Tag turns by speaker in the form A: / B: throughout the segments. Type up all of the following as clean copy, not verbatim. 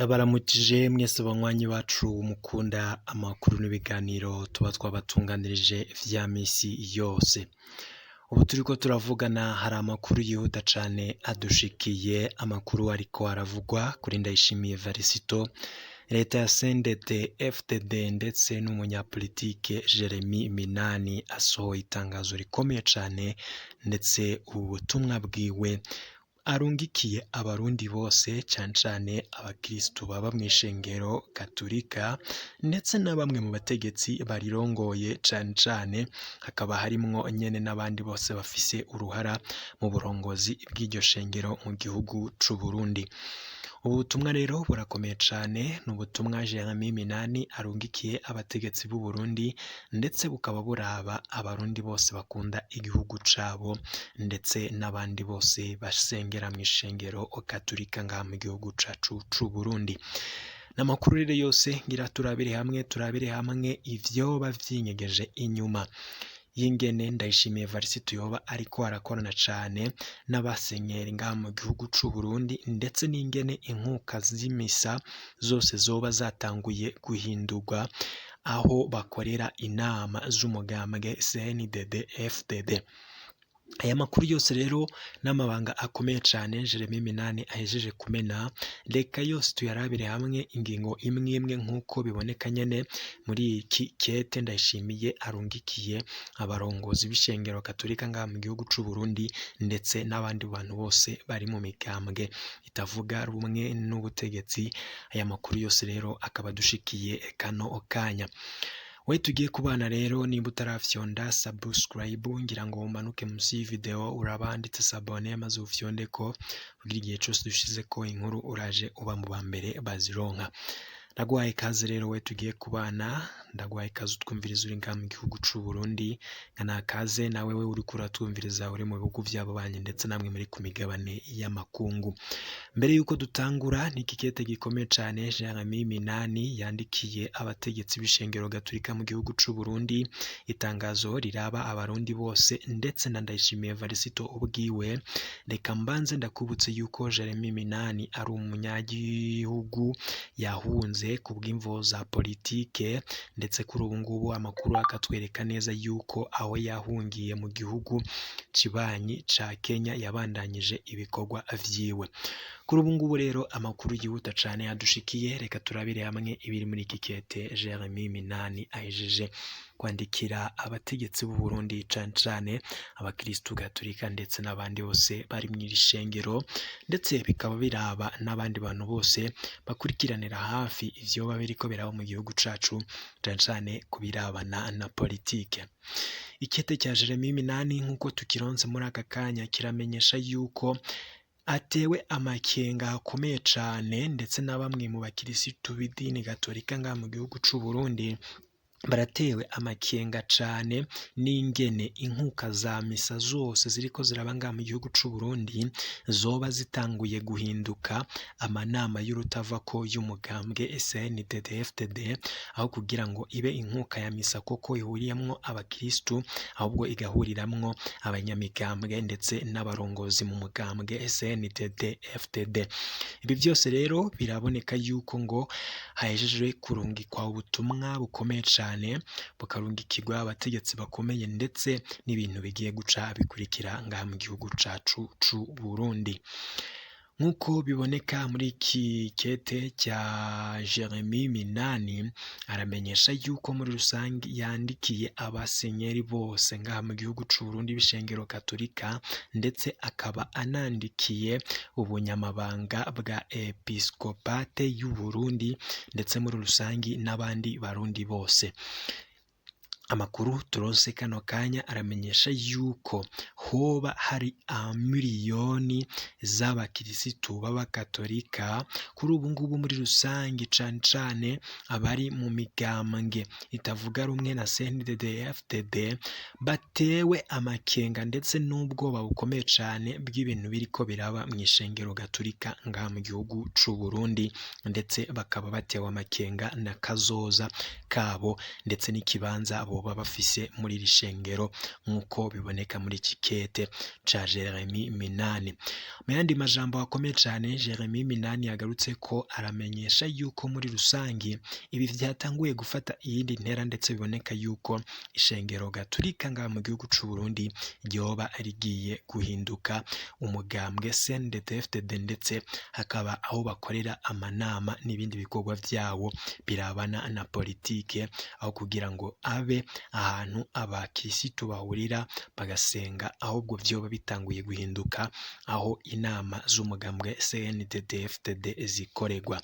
A: Ndabaramukije mwese banywanyi bacu mukunda amakuru n'ibiganiro tuba twabatunganirije vya misi yose. Ubu turiko turavugana hari amakuru yihuta cane adushikiye, amakuru ariko aravugwa kuri Ndayishimiye Varisito, leta ya CNDD FDD ndetse n'umunyapolitike Jeremy Minani asohoye itangazo rikomeye cane, ndetse ubu butumwa bwiwe arungikiye abarundi bose cane cane abakristu baba mw'ishengero gaturika ndetse na bamwe mu bategetsi barirongoye cane cane hakaba harimwo nyene n'abandi bose bafise uruhara mu burongozi bw'iryo shengero mu gihugu c'Uburundi. Ubu butumwa rero burakomeye cane, ni ubutumwa Jeremy Minani arungikiye abategetsi b'u Burundi ndetse bukaba buraba abarundi bose bakunda igihugu cabo ndetse n'abandi bose basengera mw'ishengero gaturika ngaha mu gihugu cacu c'Uburundi. N'amakuru rero yose ngira turabire hamwe ivyoba vyinyegeje inyuma y'ingene Ndayishimiye Varisito yoba ariko arakorana cane n'abasenyeri ngaha mu gihugu c'Uburundi ndetse n'ingene inkuka z'imisa zose zoba zatanguye guhindurwa aho bakorera inama z'umugambwe CNDD FDD. Aya makuru yose rero n'amabanga akomeye cane Jeremy Minani ahejeje kumena, reka yose tuyarabire hamwe ingingo imwe imwe nk'uko biboneka nyene muri iki kete Ndayishimiye arungikiye abarongozi b'ishengero gaturika ngaha mu gihugu c'Uburundi ndetse n'abandi bantu bose bari mu migambwe itavuga rumwe n'ubutegetsi. Aya makuru yose rero akaba adushikiye kano kanya. We tugiye kubana rero niba utarafyonda subscribe ngira ngo umanuke munsi y'ivideo uraba handitse s'abonner maze ufyondeko kugira igihe cose dushizeko inkuru uraje uba mu ba mbere bazironka. Ndaguhaye ikaze rero we tugiye kubana, ndaguhaye ikaze utwumviriza uri ngaha mu gihugu c'u Burundi, nka nawe we uriko uratwumviriza uri mu bihugu vy'ababanyi ndetse namwe muri ku migabane y'amakungu. Mbere yuko dutangura n'iki kete gikomeye cane Jeremy Minani yandikiye abategetsi b'ishengero gaturika mu gihugu c'u Burundi, itangazo riraba abarundi bose ndetse na Ndayishimiye Varisito ubwiwe. Reka mbanze ndakubutse yuko Jeremy Minani ari umunyagihugu yahunze ku bw'imvo za politike, ndetse kuri ubu ngubu amakuru akatwereka neza yuko aho yahungiye mu gihugu kibanyi ca Kenya yabandanyije ibikorwa vyiwe. Kuri ubu ngubu rero amakuru yihuta cane adushikiye, reka turabire hamwe ibiri muri iki kete Jeremy Minani ahejeje kwandikira abategetsi b'u Burundi cane cane abakristu gaturika ndetse n'abandi bose bari mw'iri shengero, ndetse bikaba biraba n'abandi bantu bose bakurikiranira hafi ivyoba biriko biraba mu gihugu cacu cane cane kubirabana na politike. Ikete cya Jeremy Minani nk'uko tukironse muri aka kanya kiramenyesha yuko atewe amakenga akomeye cane ndetse na bamwe mu bakirisitu b'idini gatorika ngaha mu gihugu c'u Burundi baratewe amakenga cane n'ingene inkuka za misa zose ziriko ziraba ngaha mu gihugu c'u Burundi zoba zitanguye guhinduka amanama y'urutavako y'umugambwe CNDD FDD, aho kugira ngo ibe inkuka ya misa koko ihuriyemwo abakristu ahubwo igahuriramwo abanyamigambwe ndetse n'abarongozi mu mugambwe CNDD FDD. Ibi vyose rero biraboneka yuko ngo hahejeje kurungikwa ubutumwa bukomeye cane bukarungikirwa abategetsi bakomeye ndetse n'ibintu bigiye guca bikurikira ngaha mu gihugu cacu c'u Burundi. Nk'uko biboneka muri iki kete cya Jeremy Minani aramenyesha yuko muri rusange yandikiye abasenyeri bose ngaha mu gihugu c'u Burundi b'ishengero gaturika, ndetse akaba anandikiye ubunyamabanga bwa episkopate y'u Burundi ndetse muri rusange n'abandi barundi bose. Amakuru turonse kano kanya aramenyesha yuko hoba hari amiliyoni z'abakirisitu b'abakatolika kuri ubu ngubu muri rusange cane cane abari mu migambwe itavuga rumwe na CNDD FDD batewe amakenga ndetse n'ubwoba bukomeye cane bw'ibintu biriko biraba mw'ishengero gaturika ngaha mu gihugu c'u Burundi, ndetse bakaba batewe amakenga na kazoza kabo ndetse n'ikibanza boba bafise muri iri shengero nk'uko biboneka muri iki kete ca Jeremy Minani. Mu yandi majambo akomeye cane, Jeremy Minani yagarutse ko aramenyesha yuko muri rusangi ibi vyatanguye gufata iyindi ntera, ndetse biboneka yuko ishengero gaturika ngaha mu gihugu c'u Burundi ryoba rigiye guhinduka umugambwe CNDD-FDD, ndetse hakaba aho bakorera amanama n'ibindi bikorwa vyawo birabana na politike, aho kugira ngo abe ahantu abakirisitu bahurira bagasenga, ahubwo vyoba bitanguye guhinduka aho inama z'umugambwe CNDD-FDD zikorerwa.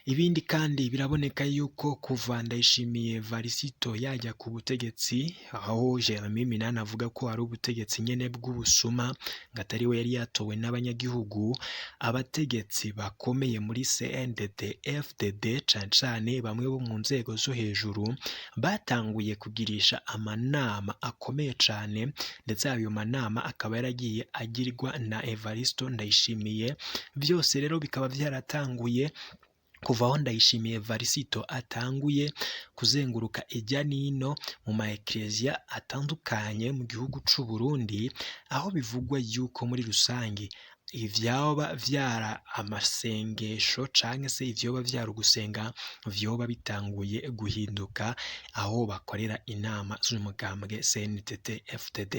A: Ibindi kandi biraboneka yuko kuva Ndayishimiye Varisito yajya ku butegetsi, aho Jeremy Minani avuga ko ari ubutegetsi nyene bw'ubusuma, ngo atari we yari yatowe n'abanyagihugu, abategetsi bakomeye muri CNDD FDD cane cane bamwe bo mu nzego zo hejuru batanguye kugirisha amanama akomeye cane, ndetse ayo manama akaba yaragiye agirwa na Evaristo Ndayishimiye. Vyose rero bikaba vyaratanguye kuva aho Ndayishimiye Varisito atanguye kuzenguruka ijya n'ino mu ma ekereziya atandukanye mu gihugu c'u Burundi, aho bivugwa yuko muri rusangi ivyoba vyara amasengesho canke se ivyoba vyara ugusenga vyoba bitanguye guhinduka aho bakorera inama z'umugambwe CNDD FDD.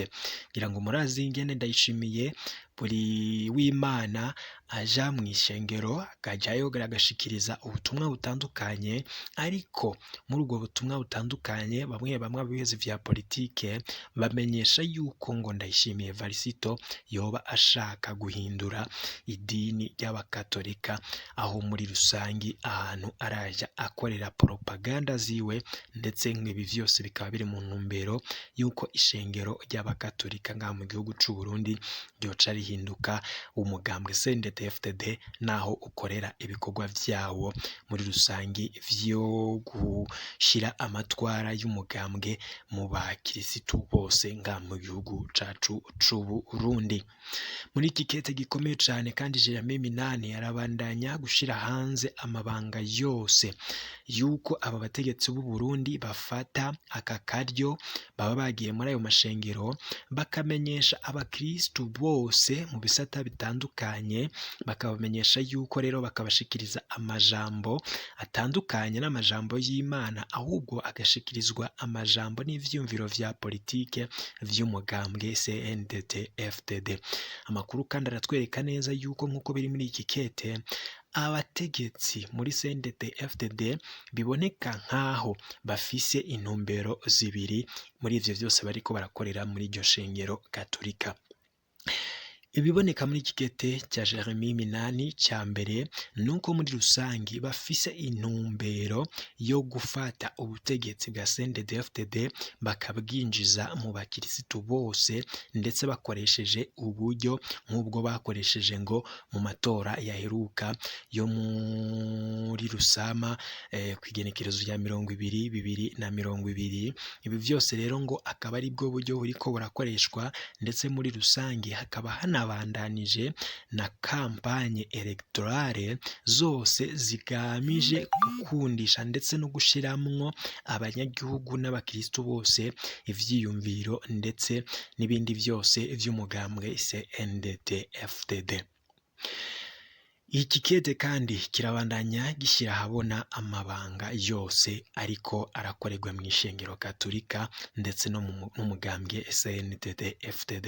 A: Ngira ngo murazi ingene Ndayishimiye buri w'Imana aja mw'ishengero akajayo agashikiriza ubutumwa butandukanye, ariko muri ubwo butumwa butandukanye bamwe bamwe abize vya politike bamenyesha yuko ngo Ndayishimiye Varisito yoba ashaka guhindura idini ry'abakatolika, aho muri rusangi ahantu araja akorera propaganda ziwe, ndetse nk'ibi vyose bikaba biri mu ntumbero yuko ishengero ry'abakatolika ngaha mu gihugu c'u Burundi ryoca rihinduka umugambwe CNDD-FDD, naho ukorera ibikorwa vyawo muri rusangi vyo gushira amatwara y'umugambwe mu bakirisitu bose ngaha mu gihugu cacu c'u Burundi. Muri iki kete gikomeye cane kandi Jeremy Minani arabandanya gushira hanze amabanga yose yuko aba bategetsi b'u Burundi bafata aka karyo baba bagiye muri ayo mashengero bakamenyesha abakristu bose mu bisata bitandukanye, bakabamenyesha yuko rero bakabashikiriza amajambo atandukanye n'amajambo y'Imana, ahubwo agashikirizwa amajambo n'ivyiyumviro vya politike vy'umugambwe CNDD FDD. Amakuru kandi aratwereka neza yuko nk'uko biri muri iki kete, abategetsi muri CNDD FDD biboneka nk'aho bafise intumbero zibiri muri ivyo vyose bariko barakorera muri iryo shengero gaturika. Ibiboneka muri iki kete cya Jeremy Minani cya mbere nuko muri rusangi bafise intumbero yo gufata ubutegetsi bwa CNDD-FDD bakabwinjiza mu bakirisitu bose, ndetse bakoresheje uburyo nk'ubwo bakoresheje ngo mu matora yaheruka yo muri Rusama ku igenekerezo rya 20 2020. Ibi vyose rero ngo akaba ari bwo buryo buriko burakoreshwa, ndetse muri rusangi hakaba hanabandanije na kampanye electorale zose zigamije gukundisha ndetse no gushiramwo abanyagihugu n'abakristu bose ivyiyumviro ndetse n'ibindi vyose vy'umugambwe CNDD FDD. Iki kete kandi kirabandanya gishyira ahabona amabanga yose ariko arakorerwa mu ishengero gaturika ndetse no n'umugambwe CNDD FDD.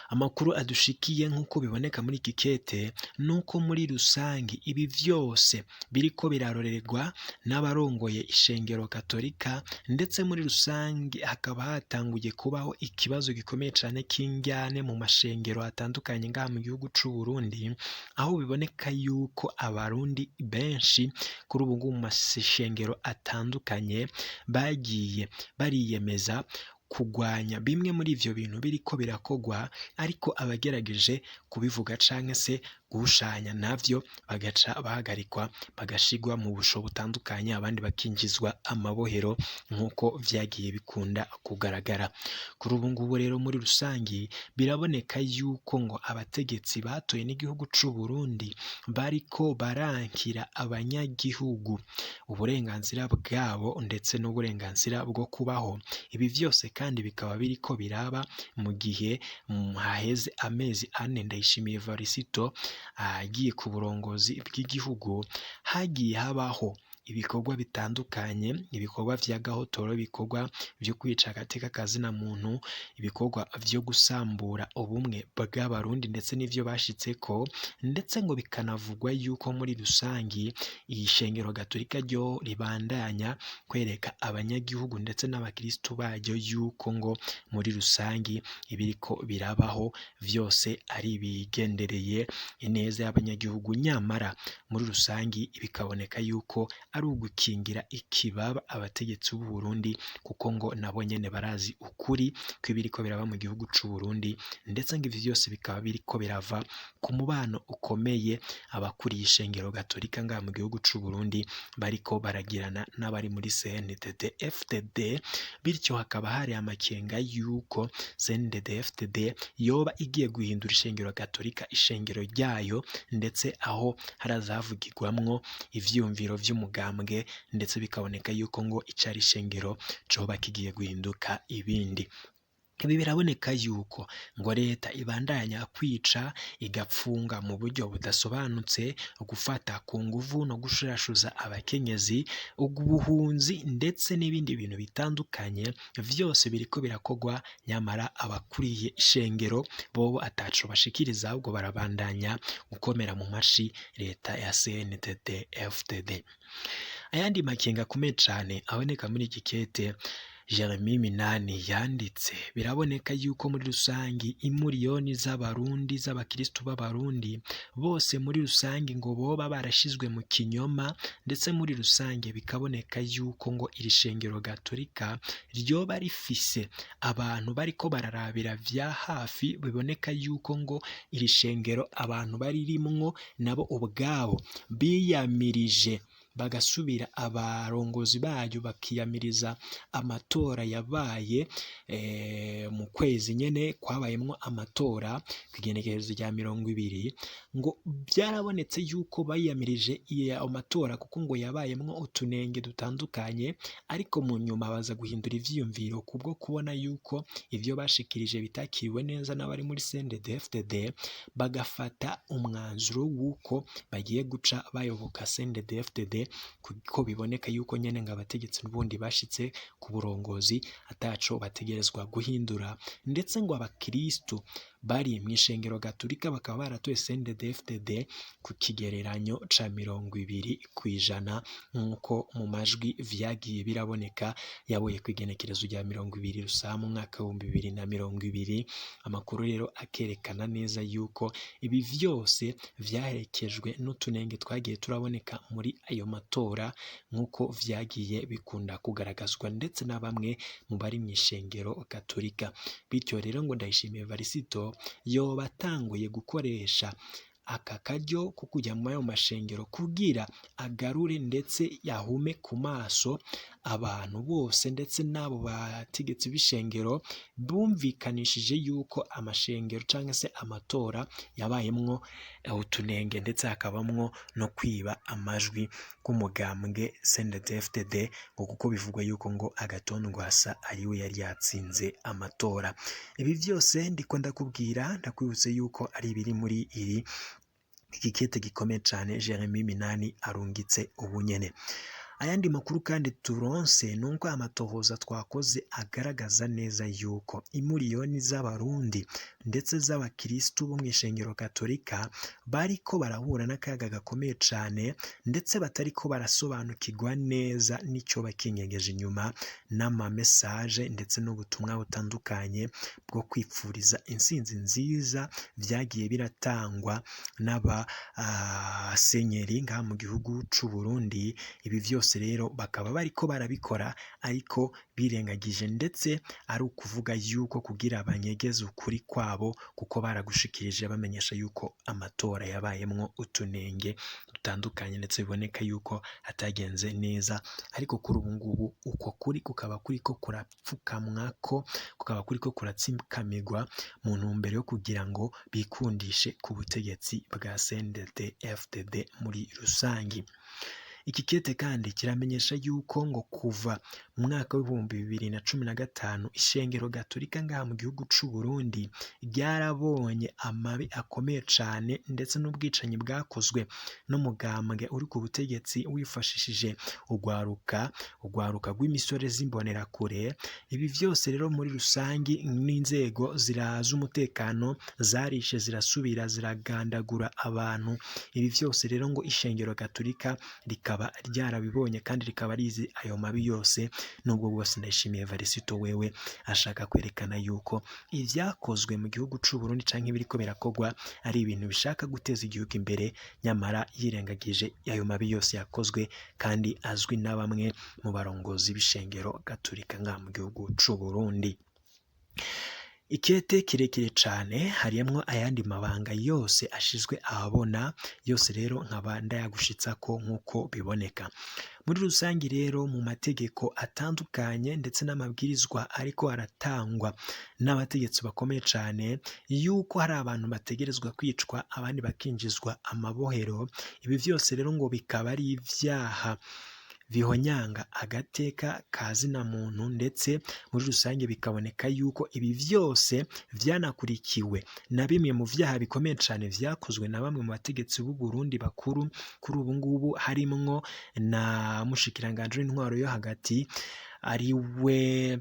A: Amakuru adushikiye nk'uko biboneka muri iki kete nuko muri rusangi ibi vyose biriko birarorerwa n'abarongoye ishengero katolika, ndetse muri rusangi hakaba hatanguye kubaho ikibazo gikomeye cane k'indyane mu mashengero atandukanye ngaha mu gihugu c'u Burundi, aho biboneka yuko abarundi benshi kuri ubu ngubu mu mashengero atandukanye bagiye bariyemeza kugwanya bimwe muri ivyo bintu biriko birakogwa, ariko abagerageje kubivuga canke se guhushanya navyo bagaca bahagarikwa bagashigwa mu busho butandukanye, abandi bakinjizwa amabohero nk'uko vyagiye bikunda kugaragara. Kuri ubu ngubu rero muri rusangi biraboneka yuko ngo abategetsi batoye n'igihugu c'u Burundi bariko barankira abanyagihugu uburenganzira bwabo ndetse n'uburenganzira bwo kubaho. Ibi vyose kandi bikaba biriko biraba mu gihe haheze amezi 4 Ndayishimiye Evariste agiye ku burongozi bw'igihugu, hagiye habaho ibikorwa bitandukanye, ibikorwa vya gahotoro, ibikorwa vyo kwica agateka kazina muntu, ibikorwa vyo gusambura ubumwe bw'abarundi ndetse n'ivyo bashitseko, ndetse ngo bikanavugwa yuko muri rusangi iyi shengero gatolika ryo ribandanya kwereka abanyagihugu ndetse n'abakristu baryo yuko ngo muri rusangi ibiriko birabaho vyose ari ibigendereye ineza y'abanyagihugu, nyamara muri rusangi bikaboneka yuko ari ugukingira ikibaba abategetsi b'u Burundi, kuko ngo nabo nyene barazi ukuri kw'ibiriko biraba mu gihugu c'u Burundi, ndetse ngo ivyo vyose bikaba biriko birava ku mubano ukomeye abakuriye ishengero gatolika ngaha mu gihugu c'u Burundi bariko baragirana n'abari muri CNDD FDD, bityo hakaba hari amakenga yuko CNDD FDD yoba igiye guhindura ishengero gatolika ishengero ryayo, ndetse aho harazavugirwamwo ivyiyumviro vy'umugambwe, ndetse bikaboneka yuko ngo icari ishengero coba kigiye guhinduka ibindi. Ibi biraboneka yuko ngo leta ibandanya kwica igapfunga mu buryo budasobanutse, gufata ku nguvu no gushurashuza abakenyezi, ubuhunzi ndetse n'ibindi bintu bitandukanye, vyose biriko birakorwa, nyamara abakuriye ishengero bobo ataco bashikiriza, ahubwo barabandanya gukomera mu mashi leta ya CNDD FDD. Ayandi makenga akomeye cane aboneka muri iki kete Jeremy Minani yanditse, biraboneka yuko muri rusangi imuriyoni z'abarundi z'abakristu b'abarundi bose muri rusangi ngo boba barashizwe mu kinyoma, ndetse muri rusange bikaboneka yuko ngo iri shengero gatolika ryoba rifise abantu bariko bararabira vya hafi, biboneka yuko ngo iri shengero abantu baririmwo nabo ubwabo biyamirije bagasubira abarongozi bayo bakiyamiriza amatora yabaye mu kwezi nyene kwabayemwo amatora kw'igenekerezo rya 20, ngo byarabonetse yuko bayiyamirije ayo matora kuko ngo yabayemwo utunenge dutandukanye, ariko mu nyuma baza guhindura ivyiyumviro kubwo kubona yuko ivyo bashikirije bitakiriwe neza n'abari muri CNDD-FDD, bagafata umwanzuro w'uko bagiye guca bayoboka CNDD-FDD, kuko biboneka yuko nyene ngo abategetsi n'ubundi bashitse ku burongozi ataco bategerezwa guhindura, ndetse ngo abakristu bari mw'ishengero gatolika bakaba baratoye CNDD-FDD ku kigereranyo ca 20% nk'uko mu majwi vyagiye biraboneka yaboye kw'igenekerezo rya 20 Rusama umwaka 2020. Amakuru rero akerekana neza yuko ibi vyose vyaherekejwe n'utunenge twagiye turaboneka muri ayo matora nk'uko vyagiye bikunda kugaragazwa ndetse na bamwe mu bari mw'ishengero gatolika. Bityo rero ngo Ndayishimiye Evariste yoba atanguye gukoresha aka karyo ko kujya muri ayo mashengero kugira agarure ndetse yahume ku maso abantu bose ndetse n'abo bategetsi b'ishengero bumvikanishije yuko amashengero cyangwa se amatora yabayemwo utunenge ndetse hakabamwo no kwiba amajwi k'umugambwe CNDD-FDD, ngo kuko bivugwa yuko ngo Agathon Rwasa ariwe yari yatsinze amatora. Ibi byose ndiko ndakubwira, ndakwibutse yuko ari ibiri muri iri iki kete gikomeye cane Jeremy Minani arungitse ubunyene. Ayandi makuru kandi turonse nuko amatohoza twakoze agaragaza neza yuko imuriyoni z'abarundi ndetse z'abakristu bo mw'ishengero katolika bariko barahura n'akaga gakomeye cane, ndetse batariko barasobanukirwa neza n'ico bakinyegeje inyuma n'amamesaje ndetse n'ubutumwa butandukanye bwo kwipfuriza intsinzi nziza vyagiye biratangwa n'abasenyeri ngaha mu gihugu c'u Burundi. Ibi vyose vyose rero bakaba bariko barabikora ariko birengagije, ndetse ari ukuvuga yuko kugira banyegeze ukuri kwabo, kuko baragushikirije bamenyesha yuko amatora yabayemwo utunenge dutandukanye, ndetse biboneka yuko atagenze neza. Ariko kuri ubu ngubu uko kuri kukaba kuriko kurapfukamwako, kukaba kuriko kuratsikamigwa mu ntumbero yo kugira ngo bikundishe ku butegetsi bwa CNDD-FDD muri rusangi. Iki kete kandi kiramenyesha yuko ngo kuva mu mwaka w'2015 ishengero gatolika ngaha mu gihugu c'u Burundi ryarabonye amabi akomeye cane, ndetse n'ubwicanyi bwakozwe n'umugambwe uri ku butegetsi wifashishije urwaruka rw'imisore z'imbonerakure. Ibi vyose rero muri rusangi n'inzego z'umutekano zarishe zirasubira ziragandagura abantu. Ibi vyose rero ngo ishengero gatolika rikaba ryarabibonye kandi rikaba rizi ayo mabi yose, nubwo bwose Ndayishimiye Varisito wewe ashaka kwerekana yuko ivyakozwe mu gihugu c'u Burundi canke ibiriko birakorwa ari ibintu bishaka guteza igihugu imbere, nyamara yirengagije ayo mabi yose yakozwe kandi azwi na bamwe mu barongozi b'ishengero gatolika ngaha mu gihugu c'u Burundi. Ikete kirekire cane harimwo ayandi mabanga yose ashizwe ahabona, yose rero nkaba ndayagushitsako nk'uko biboneka. Muri rusangi rero mu mategeko atandukanye ndetse n'amabwirizwa ariko aratangwa n'abategetsi bakomeye cane, yuko hari abantu bategerezwa kwicwa abandi bakinjizwa amabohero. Ibi vyose rero ngo bikaba ari ivyaha bihonyanga agateka ka zina muntu, ndetse muri rusange bikaboneka yuko ibi vyose vyanakurikiwe na bimwe mu vyaha bikomeye cane vyakozwe na bamwe mu bategetsi b'u Burundi bakuru kuri ubu ngubu, harimwo na mushikiranganji w'intwaro yo hagati ari we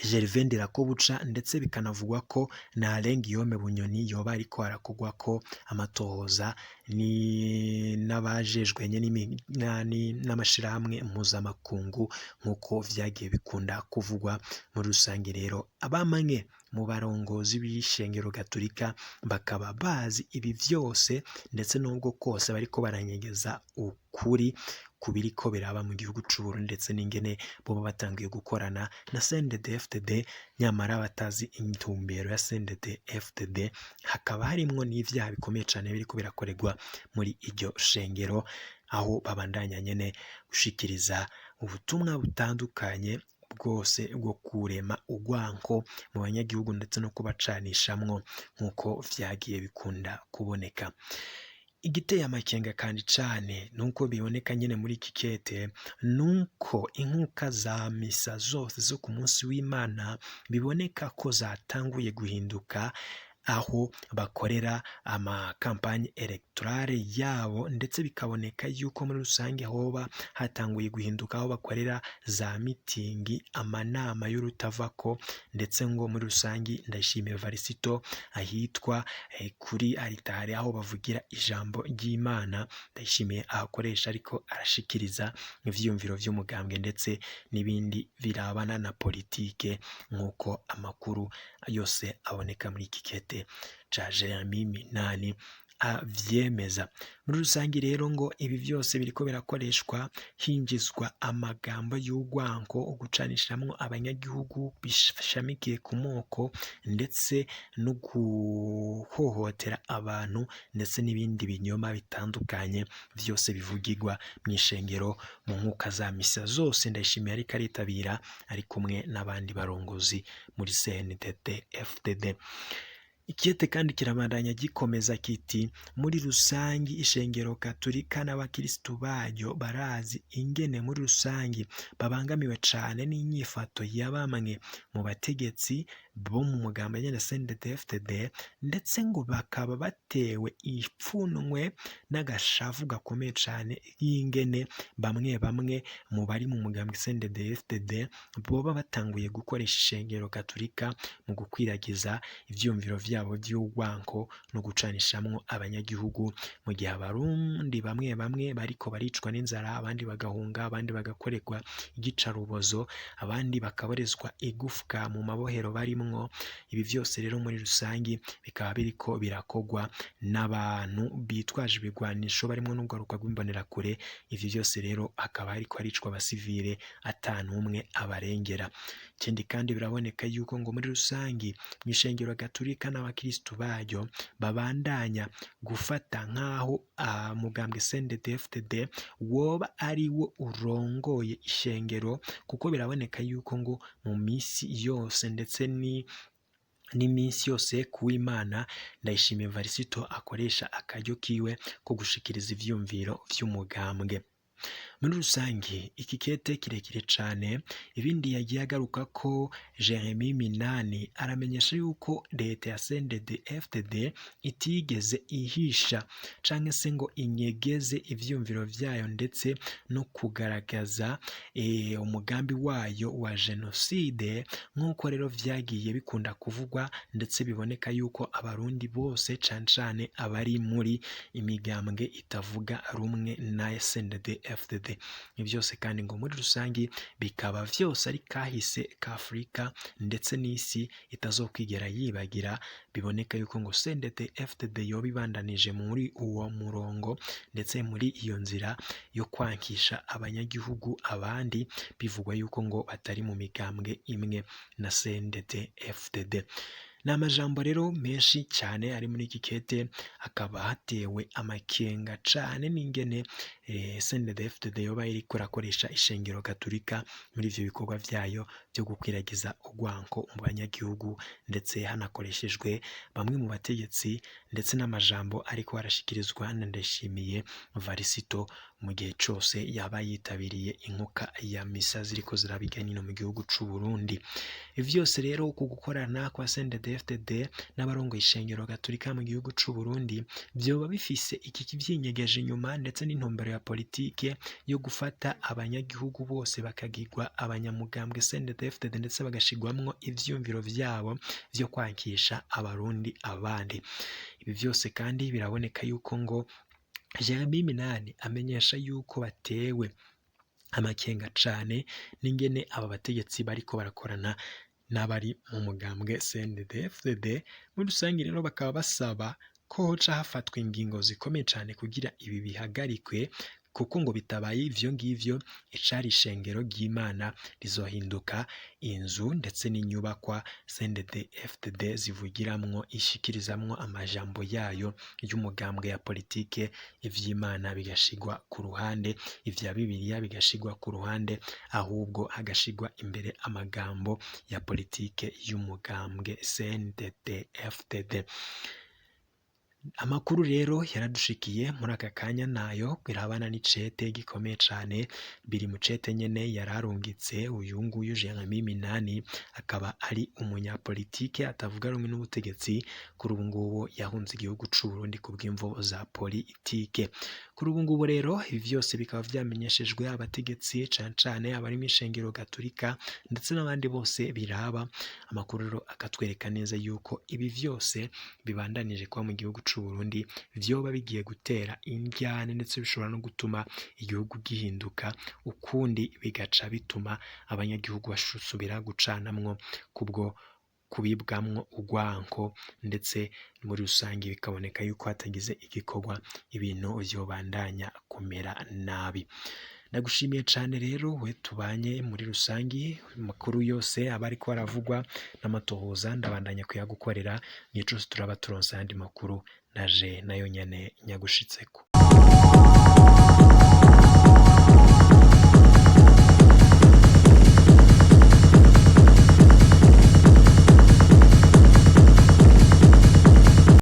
A: Gervais Ndirakobuca, ndetse bikanavugwa ko na Alain Guillaume Bunyoni yoba ariko arakogwako amatohoza ni n'abajejwe nyene n'amashirahamwe mpuzamakungu nk'uko vyagiye bikunda kuvugwa. Muri rusange rero abamwe mu barongozi b'ishengero gatolika bakaba bazi ibi vyose, ndetse n'ubwo kose bariko baranyegeza ukuri kubiriko biraba mu gihugu c'u Burundi, ndetse n'ingene boba batangiye gukorana na CNDD-FDD nyamara batazi intumbero ya CNDD-FDD. Hakaba harimwo n'ivyaha bikomeye cane biriko birakorerwa muri iryo shengero, aho babandanya nyene gushikiriza ubutumwa butandukanye bwose bwo kurema urwanko mu banyagihugu ndetse no kubacanishamwo nk'uko vyagiye bikunda kuboneka. Igiteye amakenga kandi cane nuko biboneka nyene muri iki kete, nuko inkuka za misa zose zo ku munsi w'Imana biboneka ko zatanguye guhinduka, aho bakorera amakampanye electorale yabo, ndetse bikaboneka yuko muri rusange hoba hatanguye guhinduka aho bakorera za mitingi, amanama y'urutavako, ndetse ngo muri rusange Ndayishimiye Varisito ahitwa kuri aritari aho bavugira ijambo ry'Imana, Ndayishimiye ahakoresha ariko arashikiriza ivyiyumviro vy'umugambwe ndetse n'ibindi birabana na politike, nk'uko amakuru yose aboneka muri iki kete ca Jeremy Minani avyemeza. Muri rusange rero ngo ibi vyose biriko birakoreshwa hinjizwa amagambo y'urwanko, ugucanishamwo abanyagihugu bishamikiye ku moko, ndetse no guhohotera abantu, ndetse n'ibindi binyoma bitandukanye vyose bivugirwa mw'ishengero mu nkuka za misa zose Ndayishimiye ariko aritabira ari kumwe n'abandi barongozi muri CNDD-FDD. Ikete kandi kirabandanya gikomeza kiti: muri rusangi ishengero gatolika n'abakristu baryo barazi ingene muri rusangi babangamiwe cane n'inyifato ya bamwe mu bategetsi bo mu mugambo nyene CNDD-FDD, ndetse ngo bakaba batewe ipfunwe n'agashavu gakomeye cane y'ingene bamwe bamwe mu bari mu mugambi CNDD-FDD boba batanguye gukoresha ishengero gatolika mu gukwiragiza ivyiyumviro vyabo vy'urwanko no gucanishamwo abanyagihugu, mu gihe abarundi bamwe bamwe bariko baricwa n'inzara, abandi bagahunga, abandi bagakorerwa igicarubozo, abandi bakaborezwa igufwa mu mabohero barimwo. barimwo. Ibi vyose rero muri rusangi bikaba biriko birakogwa n'abantu bitwaje ibigwanisho barimwo n'urwaruka rw'imbonerakure. Ivyo vyose rero hakaba hariko haricwa abasivile ata n'umwe abarengera. Ikindi kandi biraboneka yuko ngo muri rusangi mw'ishengero gaturika n'abakristu baryo babandanya gufata nk'aho mugambwe CNDD-FDD woba ari wo urongoye ishengero, kuko biraboneka yuko ngo mu misi yose ndetse n'iminsi yose kuw'Imana Ndayishimiye Varisito akoresha akaryo kiwe ko gushikiriza ivyumviro vy'umugambwe. Muri rusangi iki kete kirekire cane, ibindi yagiye agaruka ko Jeremy Minani aramenyesha yuko leta ya CNDD-FDD itigeze ihisha canke se ngo inyegeze ivyumviro vyayo ndetse no kugaragaza umugambi wayo wa jenoside, nk'uko rero vyagiye bikunda kuvugwa ndetse biboneka yuko abarundi bose cane cane abari muri imigambwe itavuga rumwe na CNDD-FDD. Ibi vyose kandi ngo muri rusangi bikaba vyose ari kahise ka Afurika ndetse n'isi itazokwigera yibagira. Biboneka yuko ngo CNDD-FDD yoba ibandanije muri uwo murongo ndetse muri iyo nzira yo kwankisha abanyagihugu abandi, bivugwa yuko ngo batari mu migambwe imwe na CNDD-FDD. Ni amajambo rero menshi cyane ari muri iki kete, hakaba hatewe amakenga cane n'ingene CNDD-FDD yoba iriko irakoresha ishengero gaturika muri ivyo bikorwa vyayo vyo gukwiragiza urwanko mu banyagihugu, ndetse hanakoreshejwe bamwe mu bategetsi ndetse n'amajambo ariko arashikirizwa na Ndayishimiye Varisito mu gihe cose yaba yitabiriye inkuka ya misa ziriko ziraba hirya no hino mu gihugu c'u Burundi. Ivyo vyose rero uku gukorana kwa CNDD-FDD n'abarongoye ishengero gaturika mu gihugu c'u Burundi vyoba bifise iki kivyinyegeje inyuma ndetse n'intumbero ya politike yo gufata abanyagihugu bose bakagirwa abanyamugambwe CNDD-FDD ndetse bagashirwamwo ivyumviro vyabo vyo kwankisha abarundi abandi. Ibi vyose kandi biraboneka yuko ngo Jeremy Minani amenyesha yuko batewe amakenga cane n'ingene aba bategetsi bariko barakorana n'abari mu mugambwe CNDD-FDD. Muri rusangi rero bakaba basaba ko hoca hafatwa ingingo zikomeye cane kugira ibi bihagarikwe, kuko ngo bitabaye ivyo ngivyo icari ishengero ry'Imana rizohinduka inzu ndetse n'inyubakwa CNDD-FDD zivugiramwo ishikirizamwo amajambo yayo y'umugambwe ya politike, ivy'Imana bigashigwa ku ruhande, ivya Bibiliya bigashigwa ku ruhande, ahubwo hagashigwa imbere amagambo ya politike y'umugambwe CNDD-FDD. Amakuru rero yaradushikiye muri aka kanya nayo birabana n'icete gikomeye cane, biri mu cete nyene yararungitse uyu nguyu Jeremy Minani, akaba ari umunyapolitike atavuga rumwe n'ubutegetsi, kuri ubu ngubu yahunze igihugu c'u Burundi ku bw'imvo za politike. Kuri ubu ngubu rero ibi vyose bikaba vyamenyeshejwe abategetsi cane cane abari mw'ishengero gaturika ndetse n'abandi bose biraba. Amakuru rero akatwereka neza yuko ibi vyose bibandanije kuba mu gihugu c'u Burundi vyoba bigiye gutera indyane ndetse bishobora no gutuma igihugu gihinduka ukundi, bigaca bituma abanyagihugu basubira gucanamwo kubwo kubibwamwo urwanko, ndetse muri rusangi bikaboneka yuko hatagize igikorwa ibintu vyobandanya kumera nabi. Ndagushimiye cane rero we tubanye muri rusangi, amakuru yose aba ariko aravugwa n'amatohoza ndabandanya kuyagukorera, igihe cose turaba turonse ayandi makuru naje nayo nyene nyagushitseko.